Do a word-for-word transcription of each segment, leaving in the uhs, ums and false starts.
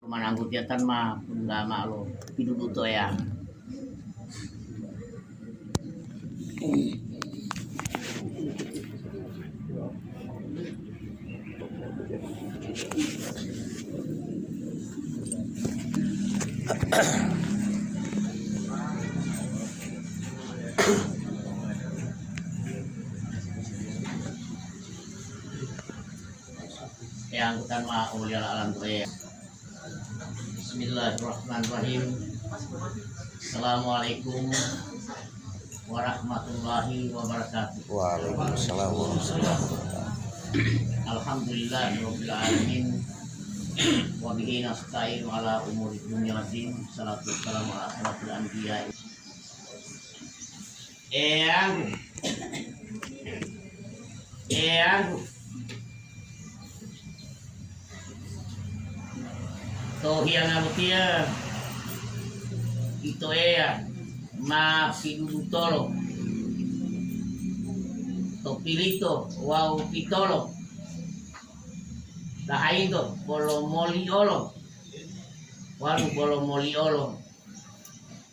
Mananggu tiatan ma punda ma lo piduduto ya. Ya, angkutan ma oliyala alam tu'e. Bismillahirrahmanirrahim. Assalamualaikum warahmatullahi wabarakatuh. Waalaikumsalam warahmatullahi wabarakatuh. Alhamdulillahirabbil alamin. Wa bihi nasta'inu ala umuri dunya wad din. Salatu wassalamu ala asyrafil anbiya. Eyanggu. Eyanggu. To hiyanga botiya, ito Eya ma pidudutolo to pilito wawu pitolo. Tahainto bolo moliolo, wawu bolo moliolo.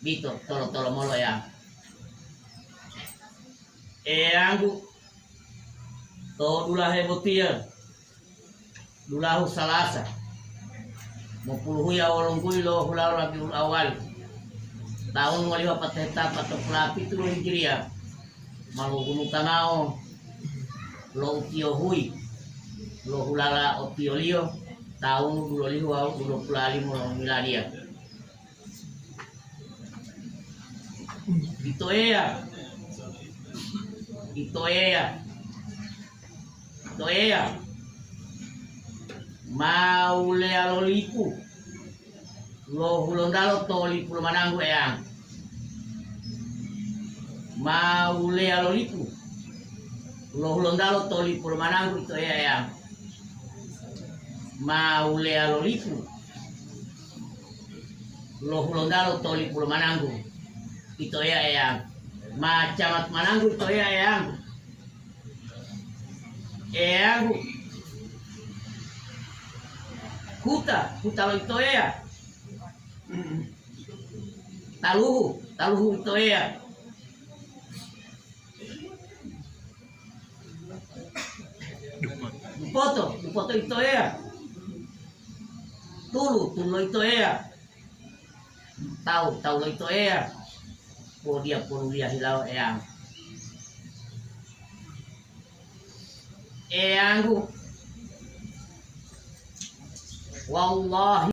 Bito tolo-tolomolo ya. Eyanggu, to dulahe botiya, dulahu Salasa, mopuluhuya wolongguli lo hulalo Rabiul Awal, taun ngolihu apateheta patopulapitu lo Hijriya, ma lohunuta mao lo utiyohuyi lo hulala otiyoliyo taun dulolihu wawu dulopula limo lo Miladiya. Ito Eya, Ito Eya, Ito Eya, ma wuleya lo lipu lo Hulontalo to lipu lo Mananggu, Eyanggu. Ma wuleya lo lipu lo Hulontalo to lipu lo Mananggu, Ito Eya, Eyanggu. Ma wuleya lo lipu lo Hulontalo to lipu lo Mananggu, Ito Eya, Eyanggu. Ma camat Mananggu, Ito Eya, Eyanggu. Eyanggu. Huta, huta lo Ito Eya. Taluhu, taluhu Ito Eya. Dupoto, dupoto Ito Eya. Tulu, tulu lo Ito Eya. Tawu, tawu lo Ito Eya. Podiya poluliya hilawo, Eyanggu. Eyanggu. Wallahi